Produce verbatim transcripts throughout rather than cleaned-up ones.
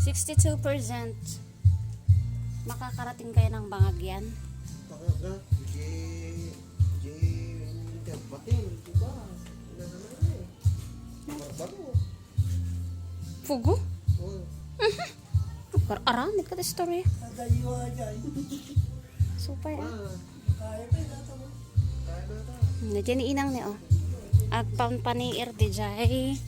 Sixty-two percent. Makakarating kaya ng bangag yan? Bangag na. J-, J-, Batin, di ba? Ano naman eh? Barbaro. Fugo? Oo. Ar-, aramid ka istorya. Adayo, ajay. Supay, ah. Ma. Kaya pa yun, ata mo. Kaya na ata. Nadyan ni inang ni, oh. Agpanpaniir di jay.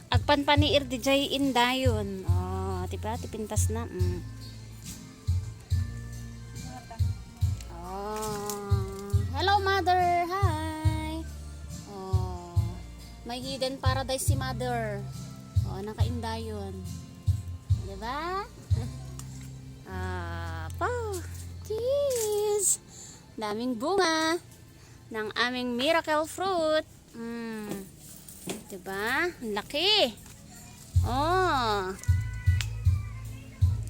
Agpanpaniir di jay indayon. Oh, di ba? Ti pintas na. Mm. Oh. Hello, mother. Hi. Oh. May hidden paradise si mother. Oh, nakaindayon. Di ba? Ah, pa. Cheese. Daming bunga ng aming miracle fruit. Mm. Diba? Ang laki. Oh.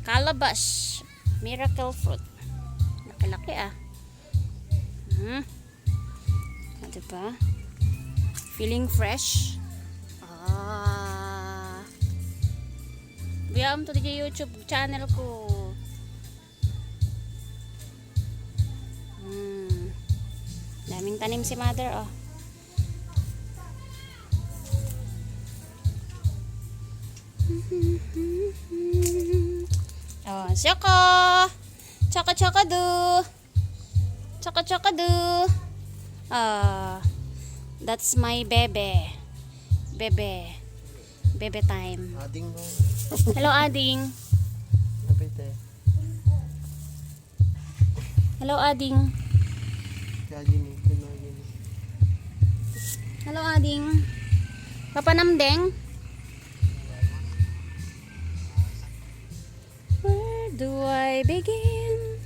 Calabash. Miracle fruit. Laki-laki, ah. Hmm. Ah, diba? Feeling fresh. Ah. Welcome to the YouTube channel ko. Hmm. Daming tanim si mother, oh. Oh, Choco! Choco, Choco, do! Choco, Choco, do! Ah, that's my bebe. Bebe. Bebe time. Ading mo. Hello, Ading. Kapit eh. Hello, Ading. Kaya gini, kaya gini. Hello, Ading. Papa Namdeng? Where do I begin?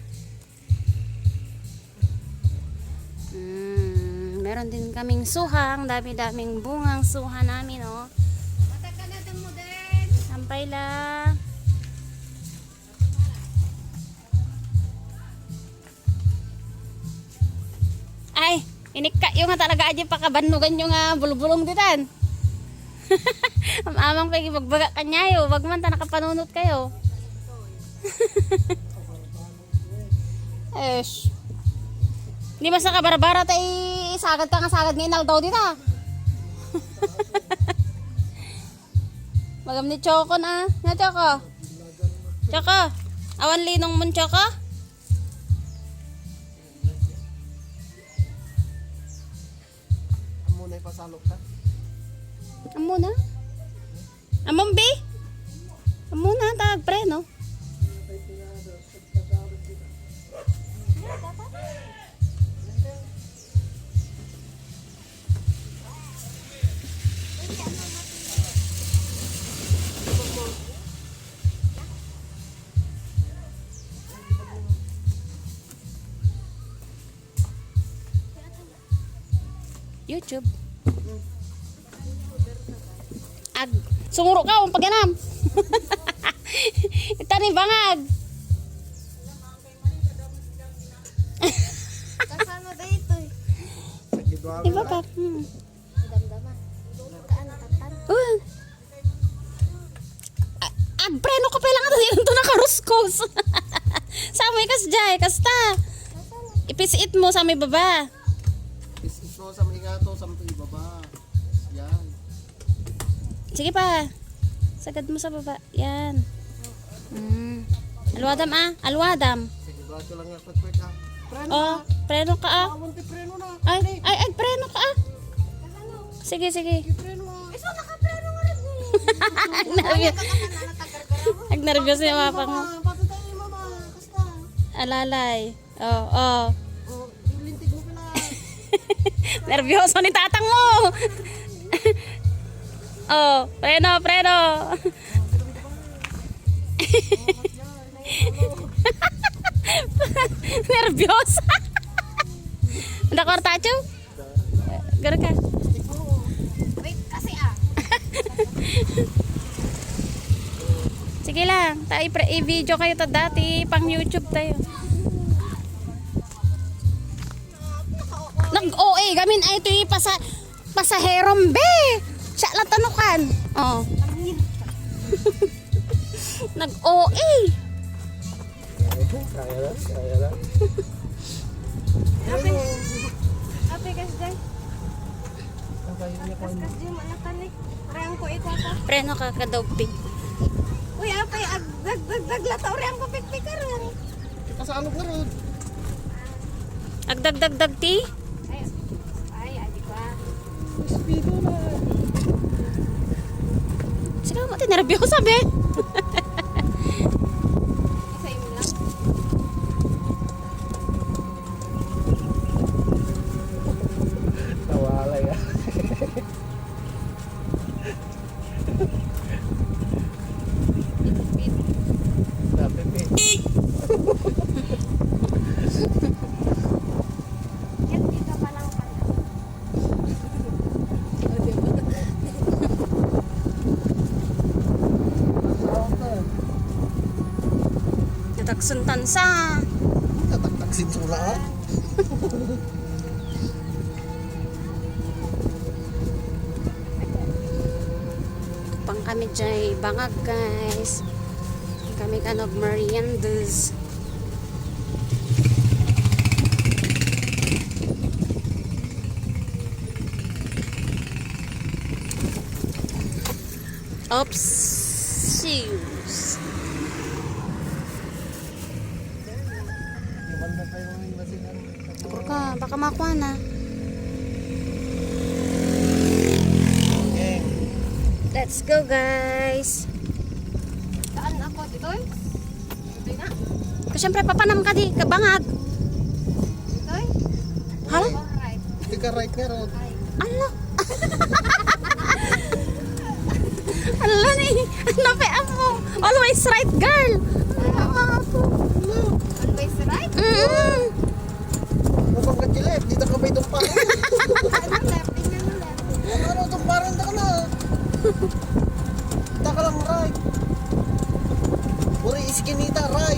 Mm, meron din kaming suhang, dami-daming bungang suha namin, oh. Matagal na din mo din. Sampay lang. Ay, inikka yung nga talaga aja pakabannugan yung nga bulbulong ditan. Am-amang pag ibagbaga kanyayo, wag man ta nakapanunot kayo. Esh. Di mas nakabarbara ta isagad ta nga sagad nga inaldaw dita. Magam ni Choco na. Nga Choco? Choco, awan linong mo, Choco? Amo na ipasalok ka? Amo na? Amon, be? Amo na, tag preno. YouTube. Ag, sunguro ka, ang pagyanam. Itani bangag. Kasano ba ito eh? Di ba, Pap? Hmm. Damdama. Kaan, tatan. Oh. A-, agpreno ka pa lang ata, di lang to nakaruskos. Sa amoy kas jay, kasta. Ipisiit mo sa may baba. Ipisiit mo sa may ngato, sa may baba. Yan. Sige pa. Sagad mo sa baba. Yan. Mm. Alwadam, ah. Alwadam. Sige, braso lang nga, kwek-kwek, ah. Preno, oh, ah. Preno ka, ah. Awan ti preno na. Ay, ay, ay, preno ka, ah. Sige, sige. Iso, nakaplano nga rin eh. Nervous. Ay, natagargara mo. Ag nervous ni Mama, papa mo. Pati tayo ni Mama, kasta. Alalay. Oh, oh. Oh, lintig mo pala. Nervyoso ni tatang mo. Oh, preno, preno. Nervyoso. Ang dakor tacho? Gara ka. Wait, kasi ah. Sige lang, ta i-pre-, i-video kayo ta dati, pang YouTube tayo. Nag-O A gamin ay ito yung pasa-, pasaherom, be. Siya lang tanukan. Oh. Nag-O A. Kaya lang, kaya lang. Ape. Ape, kas dyan. Okay, ano ko? Kas, kas dyan, anak ka ni. Rang ko ikaw ka. Preno ka, kadoping. Uy, ape, ag, ag, ag, ag, lata, rang ko, pikpik ka rin. Kasalog na rin. Agdagdagdag ti. Ay, ay, adi ko ah. Speedo na. Sila mo, ti nervyosa, be. Sa imo lang. Nawala yan. Napipit. Yan, dito pa lang pala. Natagsun tansa. Nataktak si Sula, ah. Pang kami jay bangag, guys. Kami kanog meriendas. Oops. Shoes. Baka, baka makuha na. Let's go, guys. Saan ako? Dito eh? Dito na. Kasi syempre, papanam ka di, kabangag. Dito eh? Hala? Alright. Tika right nga, Rod. Ay. Ala. Ala ni, ano pa mo? Always right, girl. Always right? Mm. Mabang ka, Chile. Dito ka ba itong pa? Ano left? Tingnan mo left. Ano, ano itong parang ka na? Taka lang, right. Uri, iskinita, right.